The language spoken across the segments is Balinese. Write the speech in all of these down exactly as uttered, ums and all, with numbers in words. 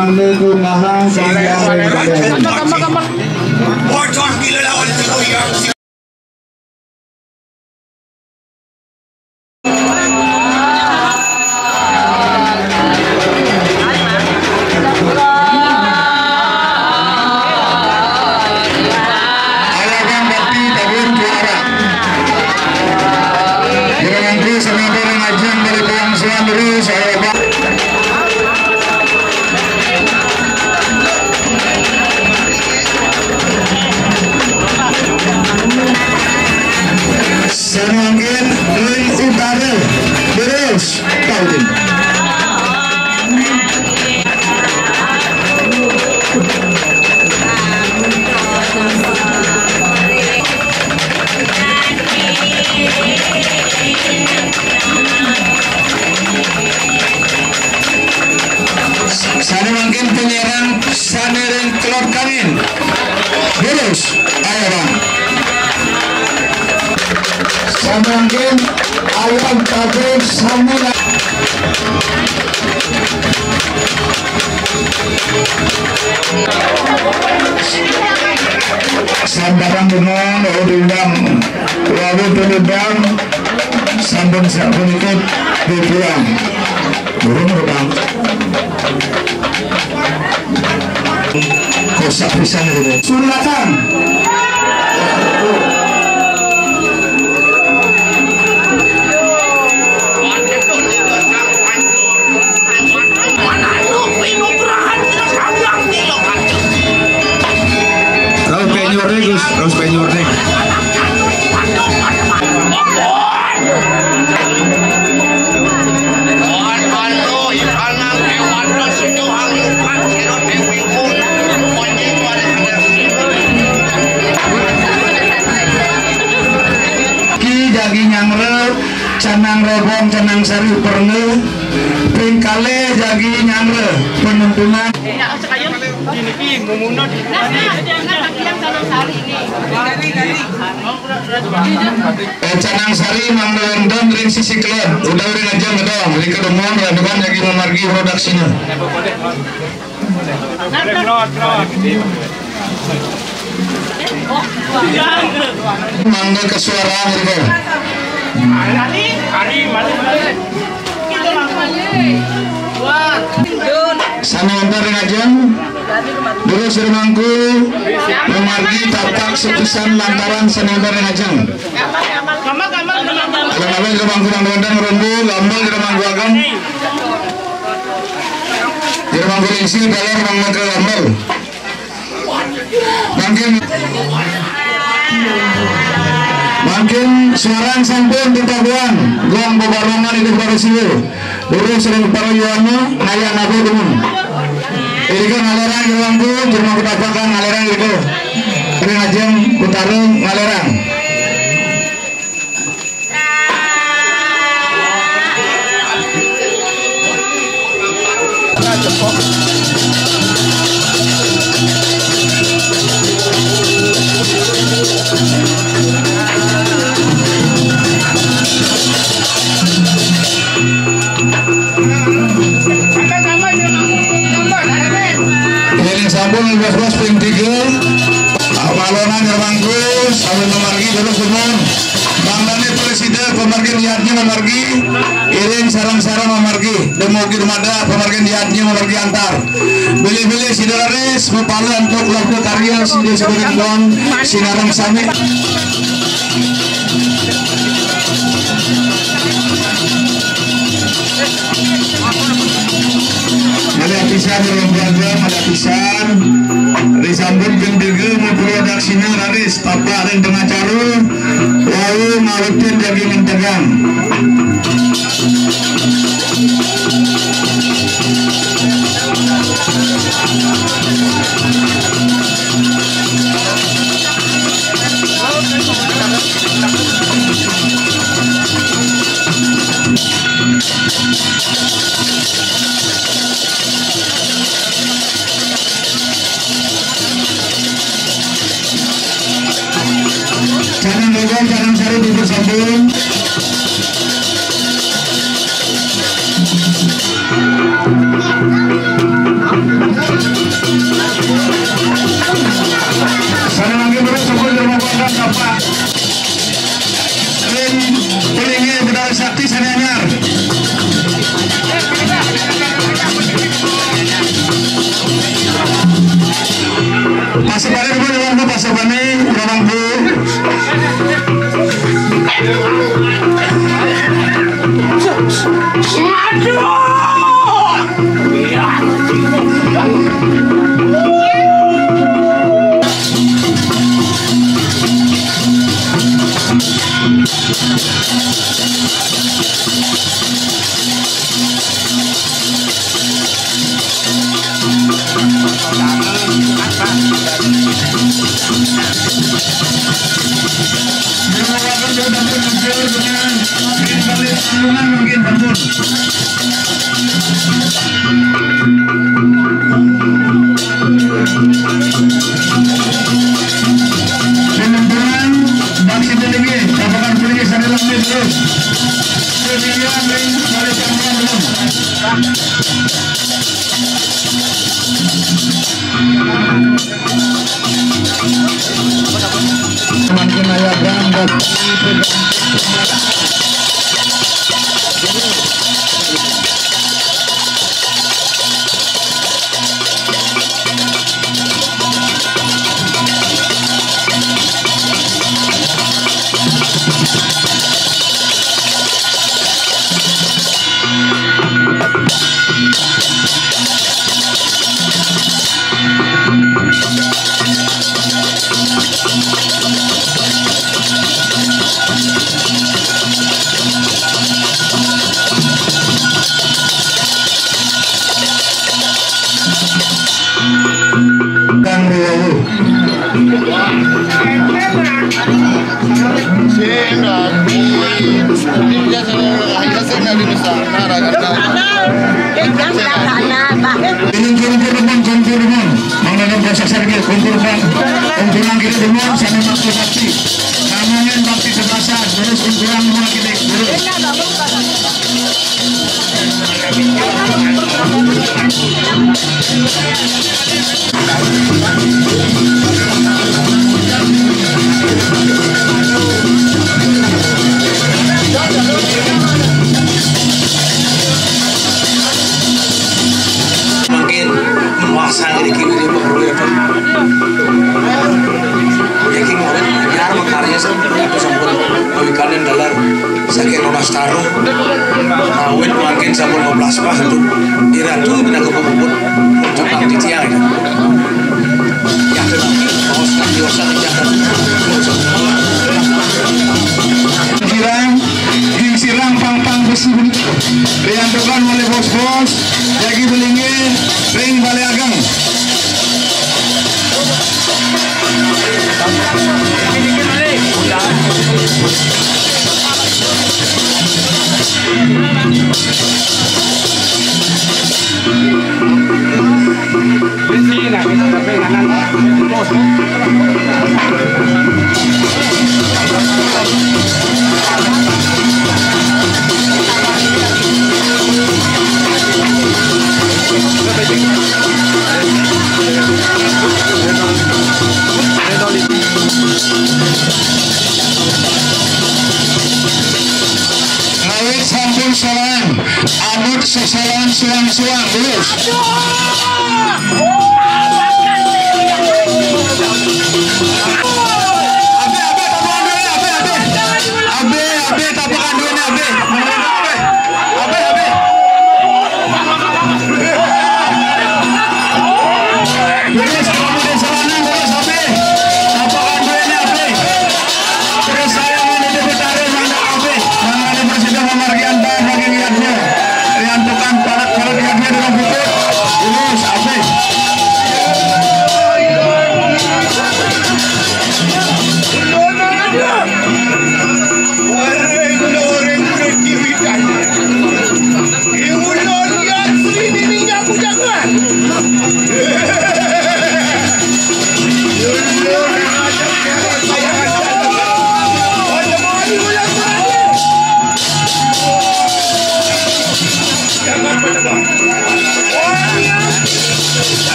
Anu kumaha sing yang Aya Bang Bakti tabun juara. Jangan nanti semoga ngajeng dari Bang Suandri, saya Bang. Sarangin ring utara. Terus, Taudin. Sané mangkin panyerang sané ring kelod kangin. Terus, ayo Bang. Sané mangkin ayam tabung sané. Sambarang dengan udang, lalu tuludang, sampun sampun ikut dipulang. Burung, Bang. Kosak pisan gitu. Sunatan. Raos penyur deh, Gus. Raos penyur deh. Ki jagi nyangre, Canang Rebong, Canang Sari, Pernge, ping kalih jagi nyangre, penentunan. Eh, Canang Sari mangda wénten ring sisi kelod, udah ring aja ngedong, ring kedemuan raduan jagi mamargi produksiné. Mangda kasuaraan ring. Sané wénten ring ajeng, durus ring mangku, mamargi tatak sepisan lantaran sané wénten ring ajeng. Alang-alang ring mangku mangda wénten ngrumbu, gambel ring mangku ageng. Ring mangku lingsi, taler mangda gambel. Mangkin, mangkin suaraan sampun dipabuan, gong bebarengan idup para siwa. Durus ring para yuwana, ngayah naba dumun. Irika ngalerang ring mangku, jero mangku tapak ngalerang irika. Ring ajeng utara ngalerang. Yen sampun lima belas ping tiga, Malonan ngremangku, sami mamargi durus dumun. Mangdané prasida pamargin yadnya mamargi, iring sareng-sareng mamargi. Dumugi dumadak pamargin yadnya mamargi antar. Bilih-bilih sida raris mapala antuk labda karya sida, sida ring don sinareng sami. Malih pisan, Rombongan, malih pisan. Risambut gendega mupura daksina raris tapak ring tengah cara, wau ngawitin jagi ngentegang. Canang Rebong, Canang Sari, bubur sampun. Bapak Rin Pelingi Bedara Sakti Sanianyar. Pasuk balik dulu, Bang, Bu, pasuk balik, Bang, Bu. Aduh! Mungkin, Bang, Bu. Penampilan bak sini lagi, tapakan kulit sana lagi terus. Kemudian ring balik kanan belum. Semakin ayah bangga. Kang Riau. Sing, Nabi. Ini biasa, hanya sing, Nabi, Nusa Tenggara, karena Ini kiri-kiri, Bang, kiri-kiri, Bang. Bang, dalam proses lagi, kumpul, Bang. Kumpulan kiri, Bang, sana bakti, bakti. Namanya bakti kebasan, terus kumpulan, Bang, kiri, terus. Mungkin memuasang diri kita di bawah. Jadi, mungkin nyar makarya sa-, itu sampun pawikanin dalar saking Ronas Taruh. Awit mungkin sampun maplasma itu. Iratu bina kepuput untuk pang titiang itu. Ya, terus kan diosan di jalan. Girang, gingsirang pang-pang besi. Riantukan oleh bos-bos, jagi belinggih, ring Balai Ageng. Ngawit sampun salam, abut sasalam suang-suang, terus. Abe, abe, tapakan duene, abe, abe. Abe, abe. Abe, abe. Terus, kamu di sana, terus, abe. Tapakan duene, abe. Terus saya mau nitip tarik mangga kabeh. Mangane Presiden pamargian bahan saking yadnya. Riantukan parak-parak yadnya dengan puput. Terus, kabeh.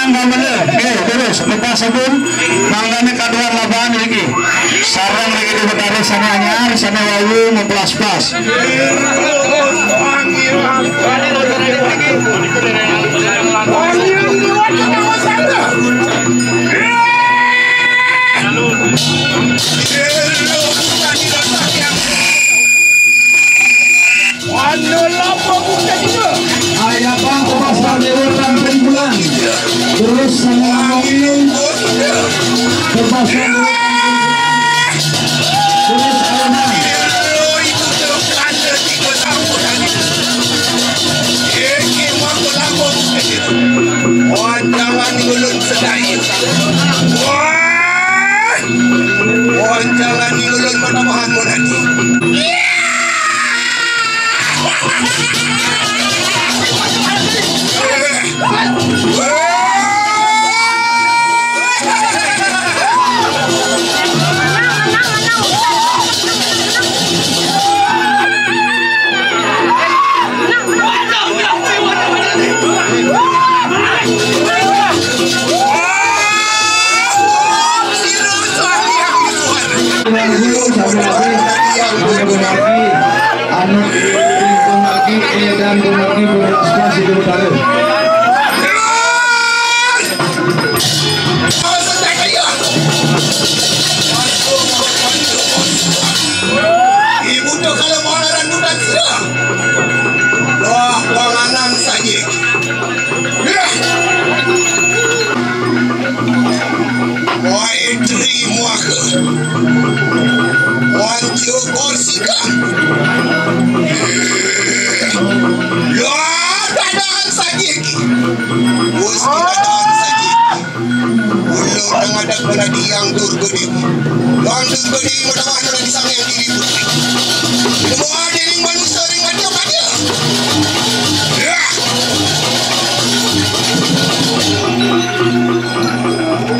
Nggih, terus lepas sabun, mangkane kaduan lapangan iki. Sarang iki di Betara sana anyar, sana wawu, memplas-plas. Anu lapa bukan juga. Ayah bang, ke pasar Dewa Tang Beribulan. Terus sama Angin. Ke pasar Dewa Tang Beribulan. Terus Alman. Wah, jangan ngulun sedai. Wah. Wah, jangan ngulun mata mahan monadi. Anu, Gunardi, Edan Gunardi, Gunardi, Gunardi, Gunardi. Ibu tu kalau mau ngaran budak sila. Wah, panganan saja. Wah, terima kasih. Wah, Korsika. Wah, tadaan saja. Wah, tadaan saja. Ulo nang ada kena diang tur gede. Diang tur gede, mata mana di sang yang diri putri. Semua diri manusia ring mati apa dia? Ya.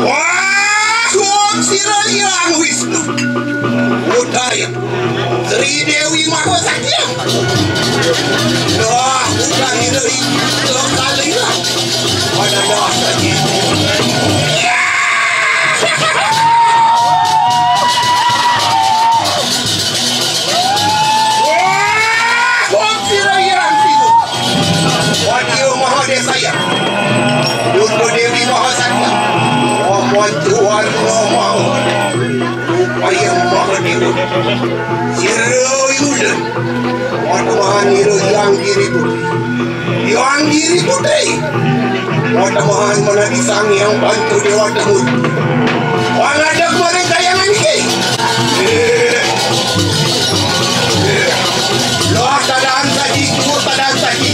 Wah, hukum sira Hyang Wisnu. Udaya. Sri Dewi Mahasakya. Wah, bukan itu, itu kali ya. Pada dasar gitu. Wah, wong sira irang sibuk. Wadya Mahadesaya. Durga Dewi Mahasakya. Wong tuan ngomong. Upaya Mahadewa. Sira yuda. Watawahan ira Hyang Giri Putri. Hyang Giri Putri. Watawahan manadi Sang Hyang Panca Dewa Temur. Pangadeg maring kayangan iki. Loh, tadaan saji, tadaan saji.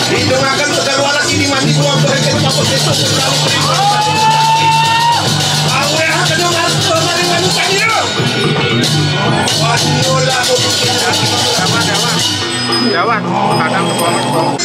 Ditungaken Tegal Walas ini mandi buang berkir kapus itu. Awe, akan dengar kemarin manusia. Waduh, lah, aku pikir. Dawan, Dawan, kadang kebawah, kebawah.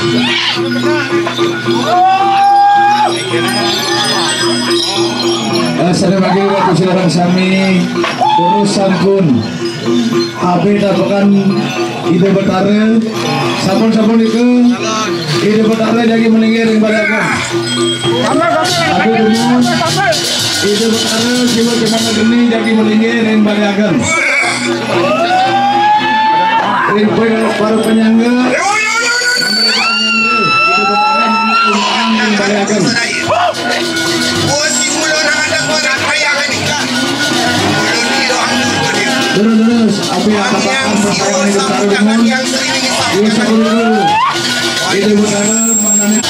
Eh, sadaya mangke waktu silakan sami terus sampun. Api tapakan Ida Betara, sampun-sampun nika Ida Betara jagi malinggih ring balé ageng. Aduh, dumun. Ida Betara, jiwa kemana geni jagi malinggih ring balé ageng. Ring para penyangga, Terus, terus, apa yang katakan perkara ini besar umum? Ini satu dulu. Ini bukan mana.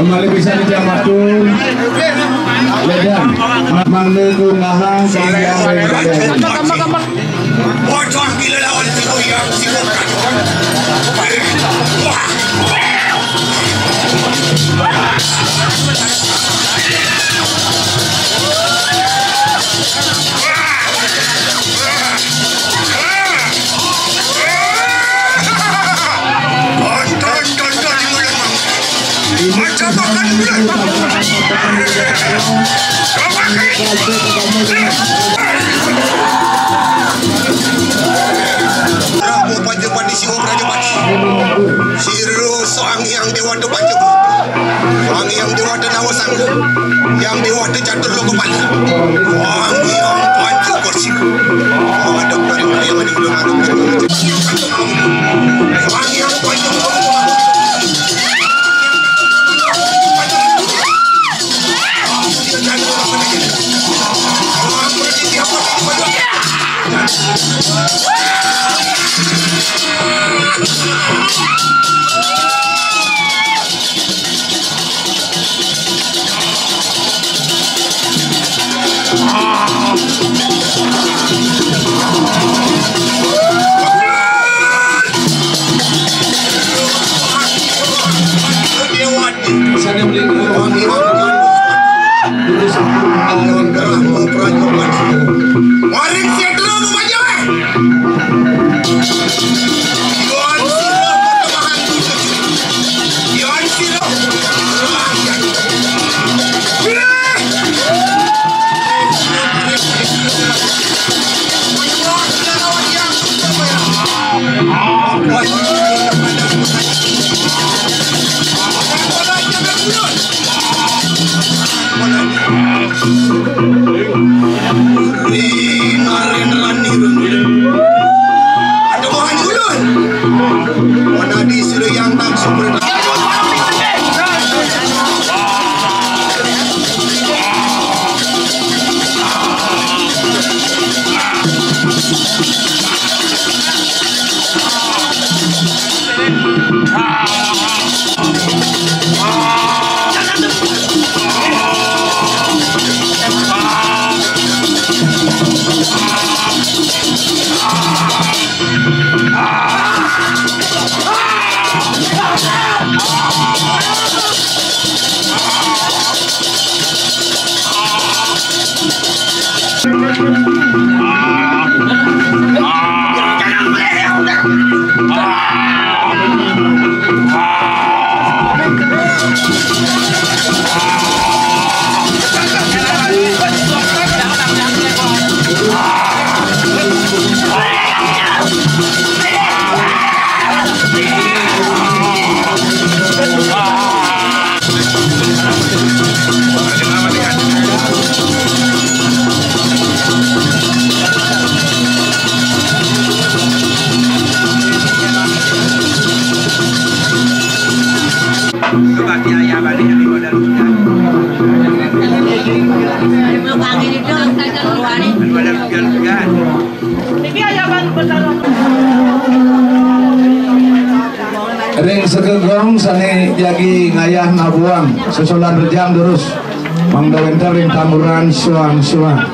Kembali bisa dijamatur. Ledang. Mangda kungahang sing yang. Bocah gila lawan si Goyang, si Goyang. Prabu Panjapati Siwa Prajapati. Sira Sang Hyang Dewata Panca Brata. Sang Hyang Dewata Nawa Sangga. Hyang Dewata Catur Lokapala. Sang Hyang Panca Korsika. Madep dari Maria Mani Bulan Madep. Sang Hyang Panca Korsika. Sana beli dulu. Waring Setra mau aja, weh. Yon Siro, potongan. Yon Siro. Ring segegong sane jagi ngayah nabuang, susulan rejang durus. Mangda wénten ring tamburan suang-suang.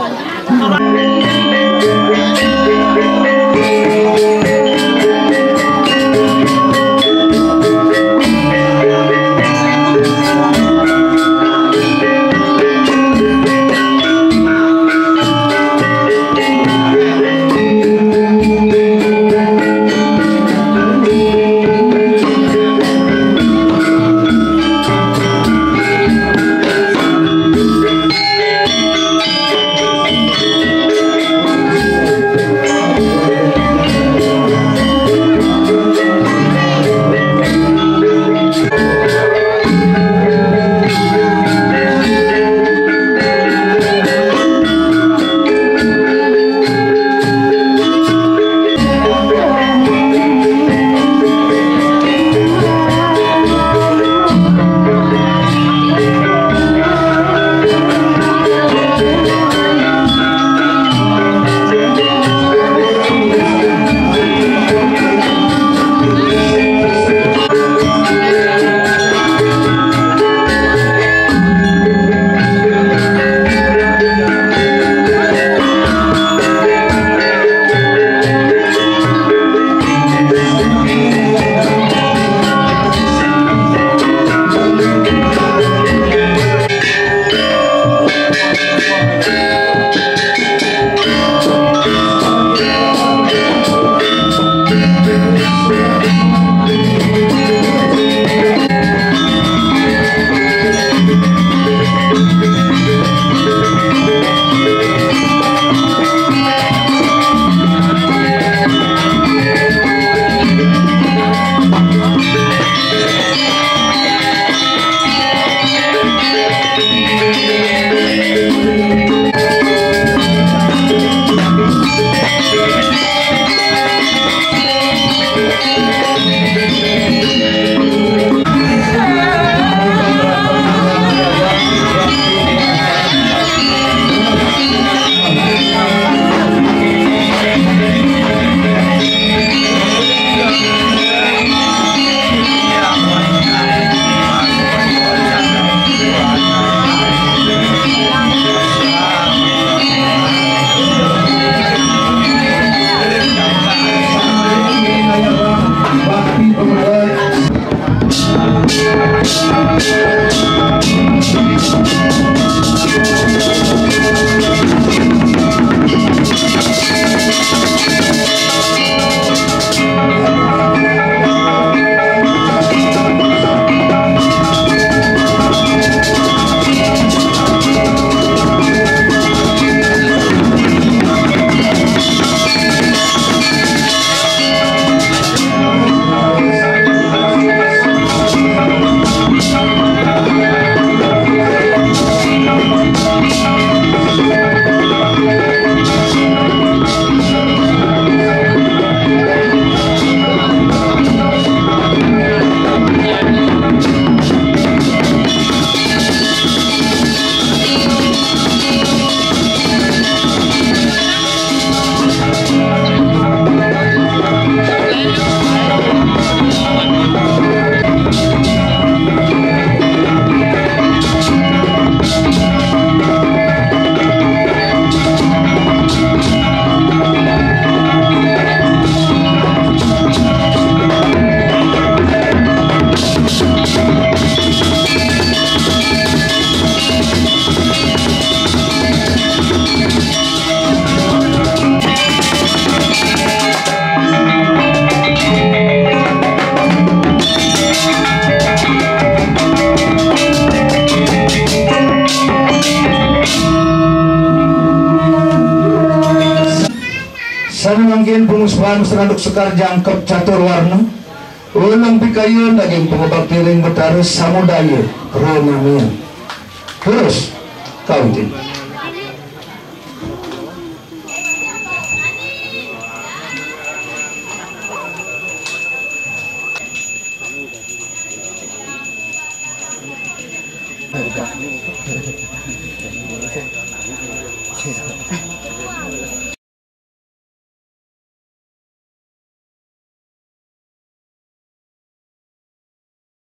Sane mangkin pangusapan sanduk sekar jangkep catur warna, uleng pikayun daging pangabakti ring Betara Samudaya Pranamian. Terus, kawitin.